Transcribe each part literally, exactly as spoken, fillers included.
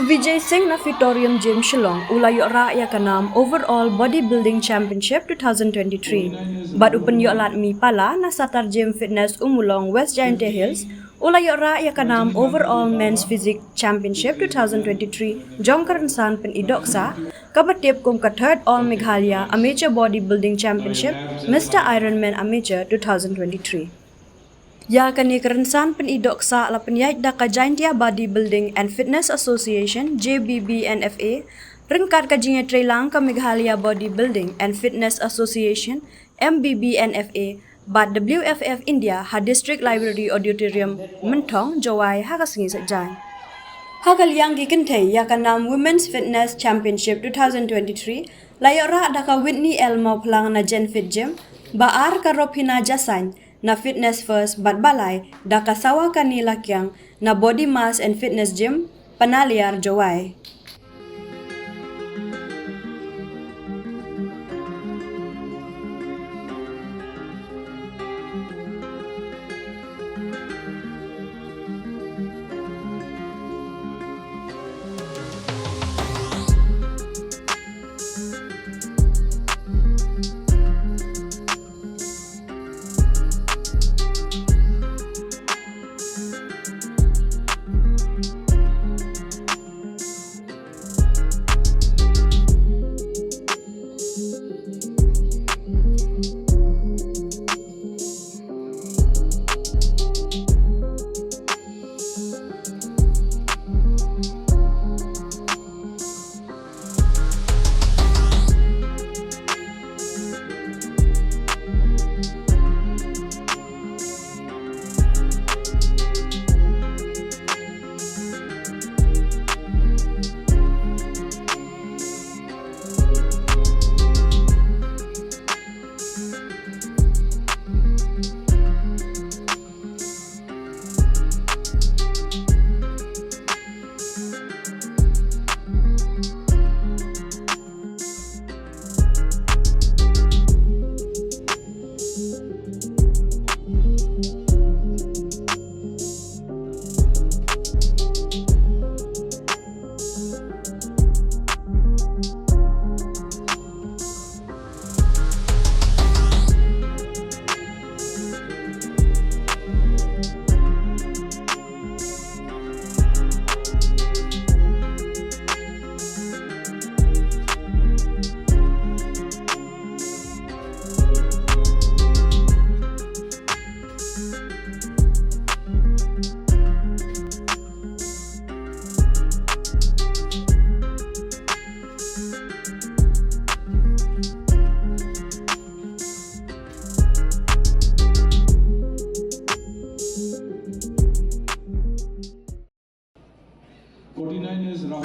Vijay Singh na Fitorium Gym Shillong u la ïoh rah ïa ka nam Overall Bodybuilding Championship two thousand twenty-three. Bad u pynïoh lad mih pala na Satar Gym Fitness Ummulong West Jaintia Hills u la ïoh rah ïa ka nam Overall Men's Physique Championship two thousand twenty-three jong ka rynsan pyni dohksah kaba tip kum ka Third All Meghalaya Amateur Bodybuilding Championship Mister Ironman Amateur two thousand twenty-three. Ïa kane ka rynsan pyni dohksah la pynïaid da ka Jaintia Bodybuilding and Fitness Association, J B B and F A, ryngkat ka jingïatreilang ka Meghalaya Bodybuilding and Fitness Association, M B B and F A, bad W F F India ha District Library Auditorium, Mynthong, Jowai ha ka sngi Saitjaiñ. Ha ka liang ki kynthei, ïa ka nam Women's Fitness Championship two thousand twenty-three la ïoh rah da ka Whitney L Mawphlang na Gen Fit Gym, ba ar ka Ropina Jasaiñ na Fitness First bad ba lai da ka Sawakani Lakiang na Body Mass and Fitness Gym, Panaliar, Jowai.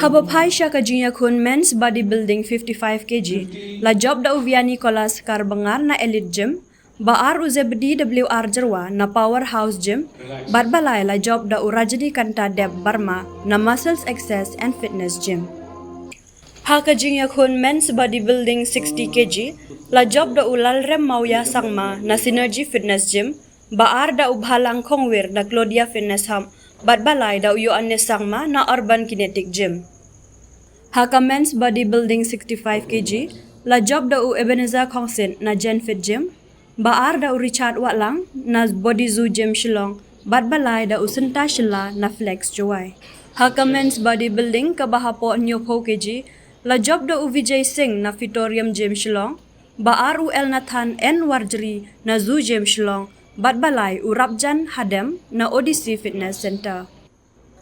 Haba phai sha ka jingïakhun Men's Bodybuilding fifty-five K G, la jop da u Vianney Kolas Karbangar na Elite Gym, ba ar u Zebedee W R Jyrwa na Powerhouse Gym, bad ba lai la jop da u Rajnikanta Deb Barma na Muscles Access and Fitness Gym. Ha ka jingïakhun Men's Bodybuilding sixty K G, la jop da u Lalrem Mawia Sangma na Synergy Fitness Gym, ba ar da u Bhalang Khongwir na Claudia Fitness Hub, bad ba lai da u Ioannis Sangma na Urban Kinetic Gym. Ha ka Men's Bodybuilding sixty-five K G, la jop da u Ebenezer Khongsit na Gen Fit Gym, ba ar da u Richard Wahlang na Body Zoo Gym Shillong, bad ba lai da u Synta Shylla na Flex Jowai. Ha ka Men's Bodybuilding kaba hapoh hynñiewphew K G, la jop da u Vijay Singh na Fitorium Gym Shillong, ba ar u Elnathan N Warjri na Zoo Gym Shillong, bad ba lai u Rabjan Hadem na Odyssey Fitness Center.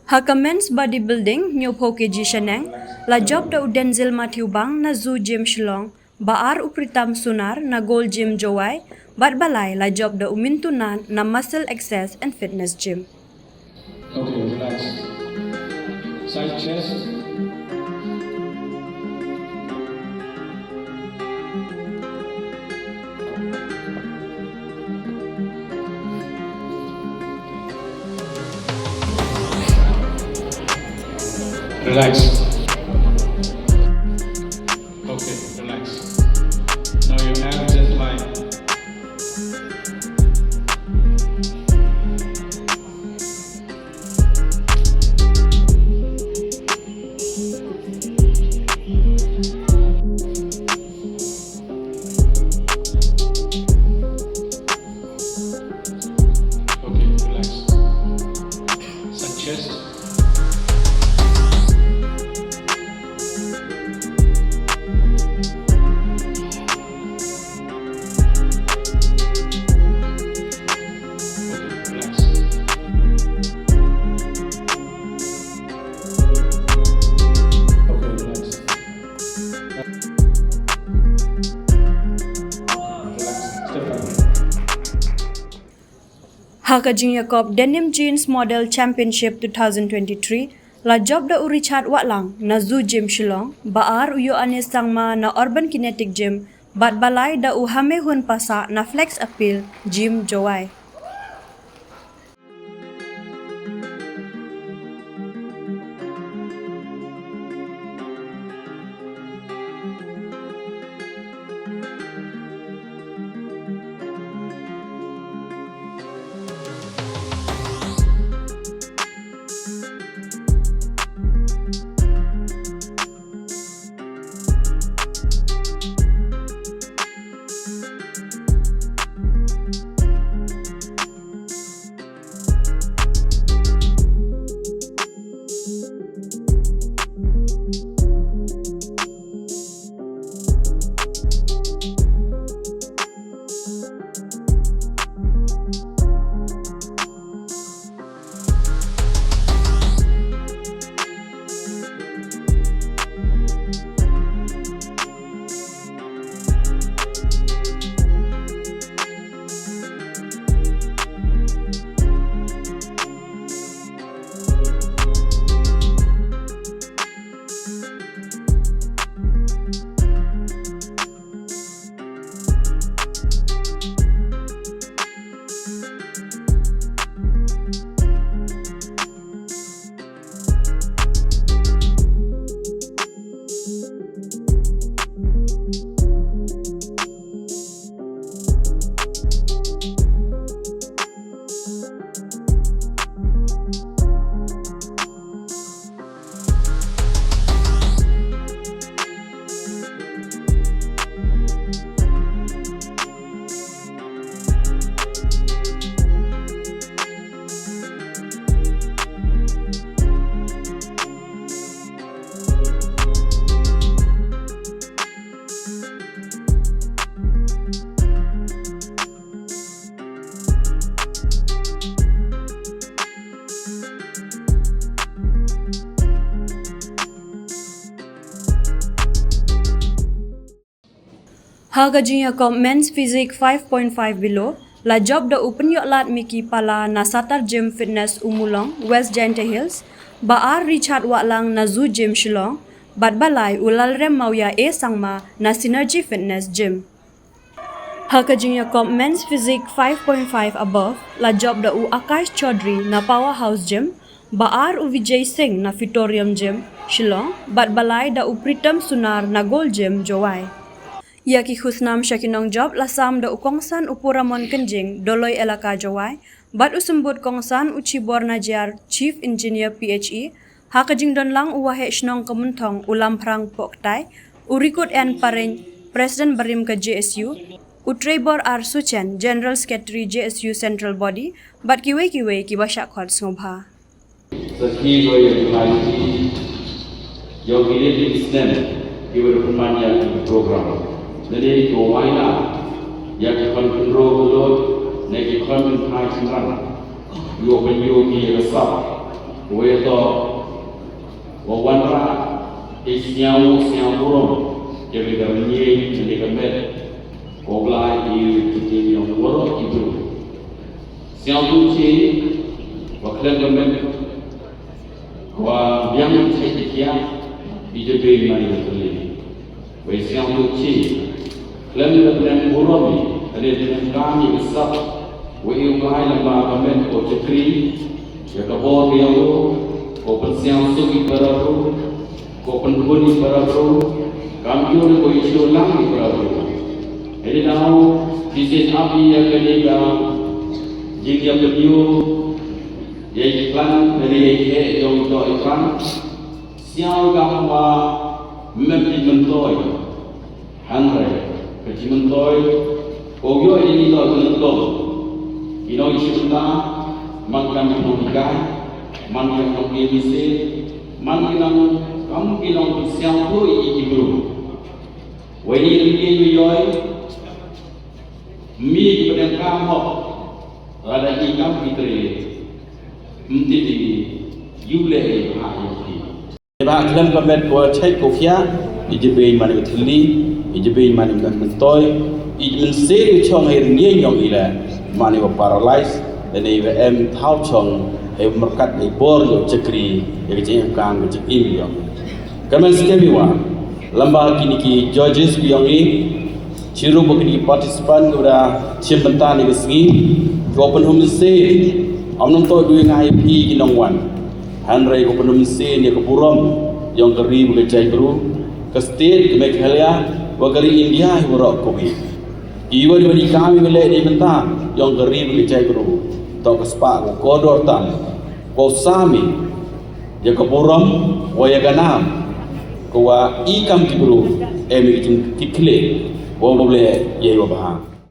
Ha ka Men's Bodybuilding hynñiewphew K G shaneng, la jop da u Denzil Matthew Bang na Zoo Gym Shillong, ba ar u Pritam Sunar na Gold Gym Jowai, bad ba lai la jop da u Mintu Nath na Muscle Access and Fitness Gym. Okay, relax. Side chest. Relax. Okay, relax. Now your average is like. Ha ka jingïakop Denim Jeans Model Championship two thousand twenty-three, la jop da u Richard Wahlang na Zoo Gym Shillong, ba ar u Ioannis Sangma na Urban Kinetic Gym, bad ba lai da u Hamehun Passah na Flex Appeal Gym Jowai. Ha ka jingïakop Men's Physique five point five below, la jop da u Pynïohlad Miki Pala na Satar Gym Fitness Ummulong, West Jaintia Hills, ba ar Richard Wahlang na Zoo Gym Shillong, bad ba lai u Lalrem Mawia A Sangma na Synergy Fitness Gym. Ha ka jingïakop Men's Physique five point five above, la jop da u Akash Chaudhary na Powerhouse Gym, ba ar u Vijay Singh na Fitorium Gym, Shillong, bad ba lai da u Pritam Sunar na Gold Gym, Jowai. Ïa ki khusnam sha ki nongjop la sam da u kongsan u Puramon Kynjing, Doloi Elaka, Jowai, bad u symbud kongsan u Chibor Najiar, Chief Engineer P H E, ha ka jingdon lang u Waheh Shnong ka Mynthong u Lamphrang Pohktai, u Rikut N Parein, President barim ka J S U, u Treibor R Suchen, General Secretary J S U Central Body, bad kiwei kiwei kiba shah khot sngewbha. Sakhi ko ïa ki ïa ki ïa ki snem ki wa pynman ïa ki program. Lane ki wa wai na ïa ki khon khynroo khyllood ne ki khon kynthai shynrang. Ïa pynïoh ki ïa ka sap. Wa ïa to wa wanrah ki sñiaw sñiaw burom ïa ka rynïeng ne ka met. Ko Blai ïa ki ïa ki waroh ki briew. Sñiawthoochie wa khlem ka met wa biang chait ki khiah, i jabei mane wa thylli. Wei sñiawthoochie khlem ka pyneng burom i, ka dei pyneng kam i ka sap, wei u Blai lamba ka met ko chakri, ïa ka bor ïa u, ko pynsñiawsuk i para bru, ko pynbun i para bru, kam ïoh ko i shu lang i para bru. Hynrei nau, shisien ap ïa kane ka jingïapynïoh ïa i klan, kane ïa i heh jong i doh i klan. Sñiaw kam ba mem i myntoi. Hynrei ka jingmyntoi, ko ïoh ïa i doh i myntoi. Ki nong i shimta, man kam ki nong i kai, man kam ki nong i mise, man ki nong kam ki nong sñiaw ko i ki bru. Wei ni lynti ïoh ïoh, mi ki pdeng kam hok, lada i kam ki tre, mti ti, yu le i ha ïoh ki. Ba khlem ka met ko chait ko khiah, i jabei mane wa thylli, i jabei mane wa myntoi, i mynsiem i chong i rynïeng yong i le, mane wa paralyze, Lane iwa em thaw chong, iwa myrkat i bor ïa u chakri, ïa ka jingim kam ka jingim ïong. Ka man skhem iwa lamba kini ki judges ki ïong i, chirup wa kini ki participant ki wa da chim bynta ni ka sngi, ki wa pynhum mynsiem, ym nang toh dui ngai phi ki nongwan. Hynrei ki wa pynhum mynsiem ïa ka burom ïong ka ri wa ka jaitbru, ka state ka Meghalaya, wa ka ri India hi waroh kawi. Iwa di wa di kam iwa leh di bynta ïong ka ri wa ka jaitbru, toh ka spah wa kordor tam, wa u sami ïa ka burom wa ïa ka nam, ka wa i kam ki bru em i ki jingkitkhlieh wa u leh ïa iwa bha.